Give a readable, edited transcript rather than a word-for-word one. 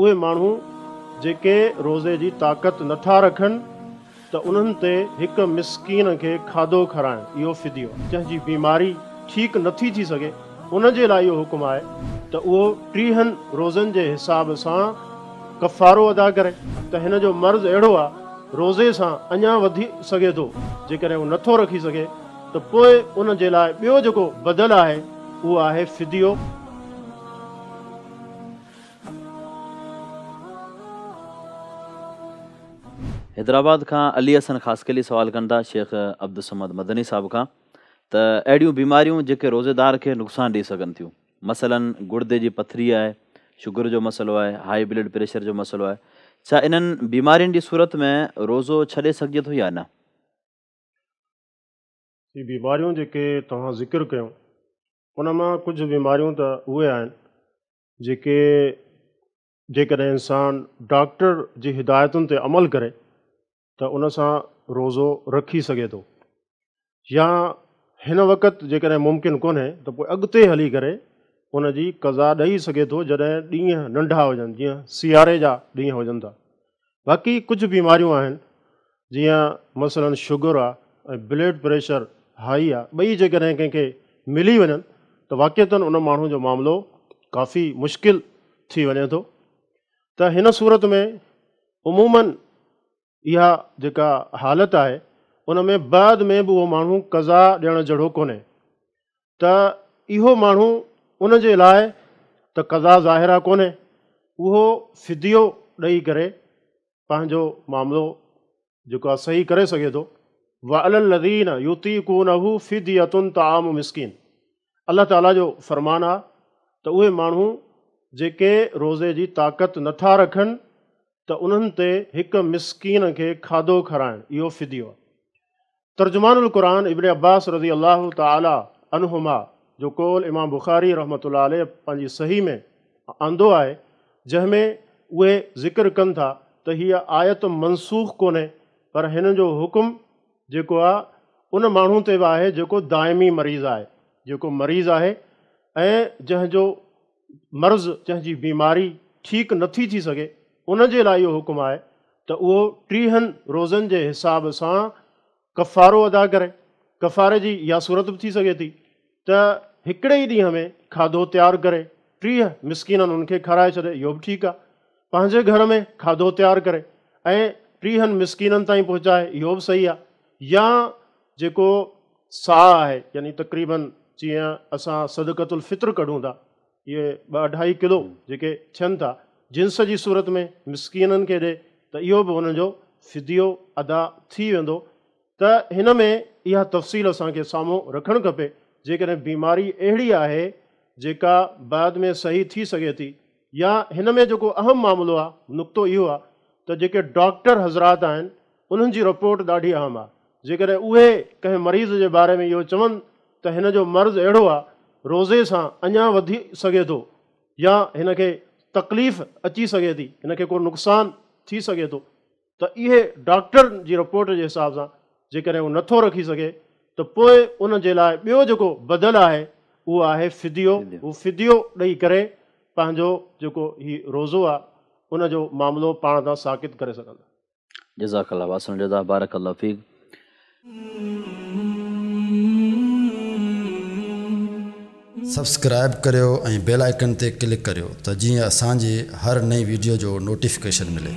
اهي ماڻهو جيڪي روزي جي طاقت نٿا رکن ته انهن تي هڪ مسڪين کي کاڌو کارائڻ اهو فديو آهي. جنهن جي بيماري ٺيڪ نٿي ٿي سگهي ان جي لاء اهو حڪم آهي ته اهو ٽيهن روزن جي حساب سان ڪفارو ادا ڪري ته هن جو مرض اهڙو آهي روزي سان اڃا وڌي سگهي ٿو، جيڪڏهن هو نٿو رکي سگهي ته پوء ان جي لاء ٻيو جيڪو بدل آهي اهو آهي فديو. حيدرآباد کان علي حسن خاصخيلي سوال ڪن ٿا شيخ عبدالصمد مدني صاحب کان ته اهڙيون بيماريون جيڪي روزيدار کي نقصان ڏئي سگهن ٿيون مثلا گڙدي جي پٿري آهي، شگر جو مسئلو آهي، هائي بلڊ پريشر جو مسئلو آهي ڇا انهن بيمارين جي صورت ۾ روزو ڇڏي سگهجي ٿو يا نه؟ هي بيماريون جيڪي توهان ذڪر ڪيون ان مان ڪجهه بيماريون ته اهي آهن جيڪي جيڪڏهن انسان ڊاڪٽر جي هدايتن تي عمل ڪري ته ان سان روزو رکي سگهي ٿو يا هن وقت جيڪڏهن ممڪن ڪونهي ته پوء اڳتي هلي ڪري ان جي قضا ڏئي سگهي ٿو جڏهن ڏينهن ننڍا هجن جيئن سياري جا ڏينهن هجن ٿا. باقي ڪجهه بيماريون آهن جيئن مثلا شگر آ ۽ بلڊ پريشر هائي آ ٻئي جيڪڏهن ڪنهن کي ملي وڃن ته واقعتاً ان ماڻهو جو معاملو ڪافي مشڪل ٿي وڃي ٿو ته هن صورت ۾ عموماً اها جيڪا حالت آهي ان ۾ بعد ۾ به اهو ماڻهو قضا ڏيڻ جهڙو ڪونهي ته اهو ماڻهو ان جي لاء ته قضا ظاهر آ ڪونهي اهو فديو ڏئي ڪري پنهنجو معاملو جيڪو آهي صحيح ڪري سگهي ٿو. وعلي الذين يطيقونه فدية طعام مسڪين الله تعالي جو فرمان آهي ته اهي ماڻهو جيڪي روزي جي طاقت نٿا رکن ته انهن تي هڪ مسڪين کي کاڌو کارائڻ اهو فديو آهي. ترجمان القرآن ابن عباس رضي الله تعالٰي عنهما جو قول امام بخاري رحمة الله عليه پنهنجي صحيح ۾ آندو آهي جنهن ۾ اهي ذڪر ڪن ٿا ته هيء آيت منسوخ ڪونهي پر هن جو حڪم جيڪو آهي ان ماڻهو تي به آهي جيڪو دائمي مريض آهي جيڪو مريض آهي ۽ جنهن جو مرض جنهن جي بيماري ٺيڪ نٿي ٿي سگهي ان جي لاء اهو حڪم آهي ته اهو ٽيهن روزن جي حساب سان ڪفارو ادا ڪري. ڪفاري جي اها صورت به ٿي سگهي ٿي ته هڪڙي ئي ڏينهن ۾ کاڌو تيار ڪري 30 مسڪينن ان کي کارائي ڇڏي اهو به ٺيڪ آهي. پنهنجي گهر ۾ کاڌو تيار ڪري ۽ 30 مسڪينن تائين پهچائي اهو به صحيح آهي. يا جيڪو صاع آهي يعني تقريبن جيئن اسان صدقة الفطر ڪڍون ٿا اهي ٻه اڍائي ڪلو جيڪي ٿين ٿا جنس جي صورت ۾ مسڪينن کي ڏي ته اهو به انهن جو فديو ادا ٿي ويندو ته هن ۾ اها تفصيل اسان کي سامهون رکڻ کپي جيڪڏهن بيماري اهڙي آهي جيڪا بعد ۾ صحيح ٿي سگهي ٿي يا هن ۾ جيڪو اهم معاملو آهي نقطو اهو آهي ته جيڪي ڊاڪٽر حضرات آهن انهن جي رپورٽ ڏاڍي اهم آهي. جيڪڏهن اهي ڪنهن مريض جي باري ۾ اهو چون ته هن جو مرض اهڙو آهي روزي سان اڃا وڌي سگهي ٿو يا هن کي تڪليف اچي سگهي ٿي، هن کي ڪو نقصان ٿي سگهي ٿو ته اهي ڊاڪٽر جي رپورٽ جي حساب سان جيڪڏهن هو نٿو رکي سگهي ته پوء ان جي لاء ٻيو جيڪو بدل آهي اهو آهي فديو، هو فديو ڏئي ڪري پنهنجو جيڪو هي روزو آهي ان جو معاملو پاڻ تان ساقط ڪري سگهندا. جزاک الله واحسن الجزا بارک الله فيڪ. سبسڪرائب ڪريو ۽ بيل آئيڪن تي ڪلڪ ڪريو ته جيئن اسان جي هر نئين ويڊيو جو نوٽيفڪيشن ملي.